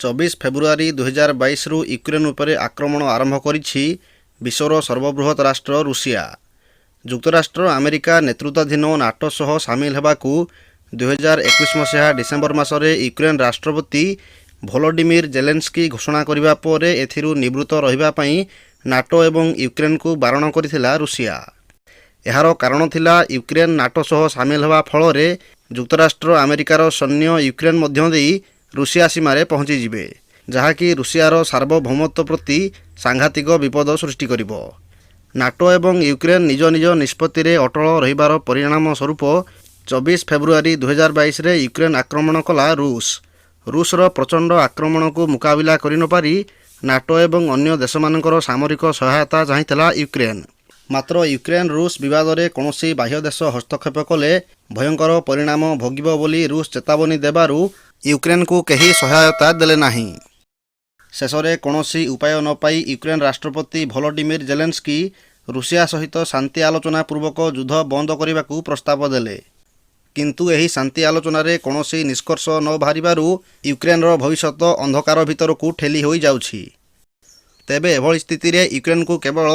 24 ଫେବୃଆରୀ 2022ରୁ Ukraine ଉପରେ ଆକ୍ରମଣ ଆରମ୍ଭ କରିଛି ବିଶ୍ୱର ସର୍ବବୃହତ ରାଷ୍ଟ୍ର ରୁଷିଆ। ଯୁକ୍ତରାଷ୍ଟ୍ର ଆମେରିକା ନେତୃତ୍ୱାଧୀନ ନାଟୋ ସହ ସାମିଲ ହେବାକୁ 2021 ମସିହା ଡିସେମ୍ବର ମାସରେ ୟୁକ୍ରେନ୍ ରାଷ୍ଟ୍ରପତି ଭୋଲୋଡିମିର ଜେଲେନ୍ସ୍କି ଘୋଷଣା କରିବା ପରେ ଏଥିରୁ ନିବୃତ୍ତ ରହିବା ପାଇଁ ନାଟୋ ଏବଂ ୟୁକ୍ରେନ୍କୁ ବାରଣ କରିଥିଲା ରୁଷିଆ। ଏହାର କାରଣ ଥିଲା, ୟୁକ୍ରେନ୍ ନାଟୋ ସହ ସାମିଲ ହେବା ଫଳରେ ଯୁକ୍ତରାଷ୍ଟ୍ର ଆମେରିକାର ସୈନ୍ୟ ୟୁକ୍ରେନ୍ ମଧ୍ୟ ଦେଇ ରୁଷିଆ ସୀମାରେ ପହଞ୍ଚିଯିବେ, ଯାହାକି ରୁଷିଆର ସାର୍ବଭୌମତ୍ୱ ପ୍ରତି ସାଂଘାତିକ ବିପଦ ସୃଷ୍ଟି କରିବ। ନାଟୋ ଏବଂ ୟୁକ୍ରେନ୍ ନିଜ ନିଜ ନିଷ୍ପତ୍ତିରେ ଅଟଳ ରହିବାର ପରିଣାମ ସ୍ୱରୂପ 24 ଫେବୃଆରୀ 2022ରେ ୟୁକ୍ରେନ୍ ଆକ୍ରମଣ କଲା ରୁଷ। ରୁଷର ପ୍ରଚଣ୍ଡ ଆକ୍ରମଣକୁ ମୁକାବିଲା କରିନପାରି ନାଟୋ ଏବଂ ଅନ୍ୟ ଦେଶମାନଙ୍କର ସାମରିକ ସହାୟତା ଚାହିଁଥିଲା ୟୁକ୍ରେନ୍। ମାତ୍ର ୟୁକ୍ରେନ୍ ରୁଷ ବିବାଦରେ କୌଣସି ବାହ୍ୟ ଦେଶ ହସ୍ତକ୍ଷେପ କଲେ ଭୟଙ୍କର ପରିଣାମ ଭୋଗିବ ବୋଲି ରୁଷ ଚେତାବନୀ ଦେବାରୁ ୟୁକ୍ରେନ୍କୁ କେହି ସହାୟତା ଦେଲେ ନାହିଁ। ଶେଷରେ କୌଣସି ଉପାୟ ନ ପାଇ ୟୁକ୍ରେନ୍ ରାଷ୍ଟ୍ରପତି ଭୋଲୋଡିମିର ଜେଲେନ୍ସ୍କି ରୁଷିଆ ସହିତ ଶାନ୍ତି ଆଲୋଚନା ପୂର୍ବକ ଯୁଦ୍ଧ ବନ୍ଦ କରିବାକୁ ପ୍ରସ୍ତାବ ଦେଲେ। କିନ୍ତୁ ଏହି ଶାନ୍ତି ଆଲୋଚନାରେ କୌଣସି ନିଷ୍କର୍ଷ ନ ବାହାରିବାରୁ ୟୁକ୍ରେନ୍ର ଭବିଷ୍ୟତ ଅନ୍ଧକାର ଭିତରକୁ ଠେଲି ହୋଇଯାଉଛି। ତେବେ ଏଭଳି ସ୍ଥିତିରେ ୟୁକ୍ରେନ୍କୁ କେବଳ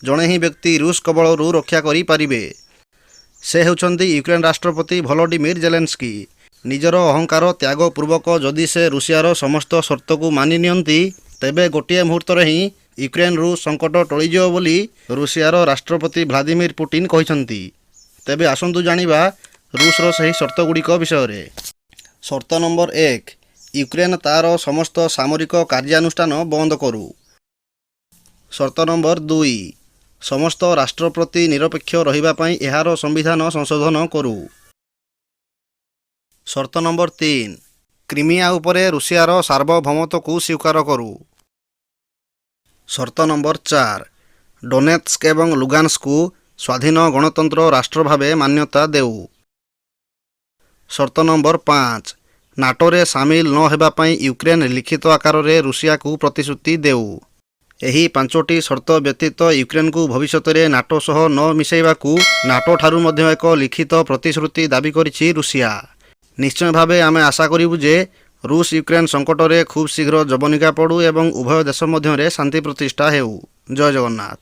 ଜଣେ ହିଁ ବ୍ୟକ୍ତି ରୁଷ କବଳରୁ ରକ୍ଷା କରିପାରିବେ। ସେ ହେଉଛନ୍ତି ୟୁକ୍ରେନ୍ ରାଷ୍ଟ୍ରପତି ଭୋଲୋଡିମିର ଜେଲେନ୍ସ୍କି। ନିଜର ଅହଙ୍କାର ତ୍ୟାଗ ପୂର୍ବକ ଯଦି ସେ ରୁଷିଆର ସମସ୍ତ ସର୍ତ୍ତକୁ ମାନି ନିଅନ୍ତି, ତେବେ ଗୋଟିଏ ମୁହୂର୍ତ୍ତରେ ହିଁ ୟୁକ୍ରେନ୍ ରୁଷ ସଙ୍କଟ ଟଳିଯିବ ବୋଲି ରୁଷିଆର ରାଷ୍ଟ୍ରପତି ଭ୍ଲାଦିମିର ପୁଟିନ୍ କହିଛନ୍ତି। ତେବେ ଆସନ୍ତୁ ଜାଣିବା ରୁଷର ସେହି ସର୍ତ୍ତଗୁଡ଼ିକ ବିଷୟରେ। ସର୍ତ୍ତ ନମ୍ବର 1, ୟୁକ୍ରେନ୍ ତା'ର ସମସ୍ତ ସାମରିକ କାର୍ଯ୍ୟାନୁଷ୍ଠାନ ବନ୍ଦ କରୁ। ସର୍ତ୍ତ ନମ୍ବର 2, ସମସ୍ତ ରାଷ୍ଟ୍ର ପ୍ରତି ନିରପେକ୍ଷ ରହିବା ପାଇଁ ଏହାର ସମ୍ବିଧାନ ସଂଶୋଧନ କରୁ। ସର୍ତ୍ତ ନମ୍ବର 3, କ୍ରିମିଆ ଉପରେ ରୁଷିଆର ସାର୍ବଭୌମତ୍ୱକୁ ସ୍ୱୀକାର କରୁ। ସର୍ତ୍ତ ନମ୍ବର 4, ଡୋନେତ୍ସ୍କ ଏବଂ ଲୁଗାନ୍ସ୍କୁ ସ୍ୱାଧୀନ ଗଣତନ୍ତ୍ର ରାଷ୍ଟ୍ର ଭାବେ ମାନ୍ୟତା ଦେଉ। ସର୍ତ୍ତ ନମ୍ବର 5, ନାଟୋରେ ସାମିଲ ନ ହେବା ପାଇଁ ୟୁକ୍ରେନ୍ ଲିଖିତ ଆକାରରେ ରୁଷିଆକୁ ପ୍ରତିଶ୍ରୁତି ଦେଉ। ଏହି ପାଞ୍ଚଟି ସର୍ତ୍ତ ବ୍ୟତୀତ ୟୁକ୍ରେନ୍କୁ ଭବିଷ୍ୟତରେ ନାଟୋ ସହ ନ ମିଶାଇବାକୁ ନାଟୋଠାରୁ ମଧ୍ୟ ଏକ ଲିଖିତ ପ୍ରତିଶ୍ରୁତି ଦାବି କରିଛି ରୁଷିଆ। ନିଶ୍ଚୟ ଭାବେ ଆମେ ଆଶା କରିବୁ ଯେ ରୁଷ ୟୁକ୍ରେନ୍ ସଙ୍କଟରେ ଖୁବ୍ ଶୀଘ୍ର ଯବନିକା ପଡ଼ୁ ଏବଂ ଉଭୟ ଦେଶ ମଧ୍ୟରେ ଶାନ୍ତି ପ୍ରତିଷ୍ଠା ହେଉ। ଜୟ ଜଗନ୍ନାଥ।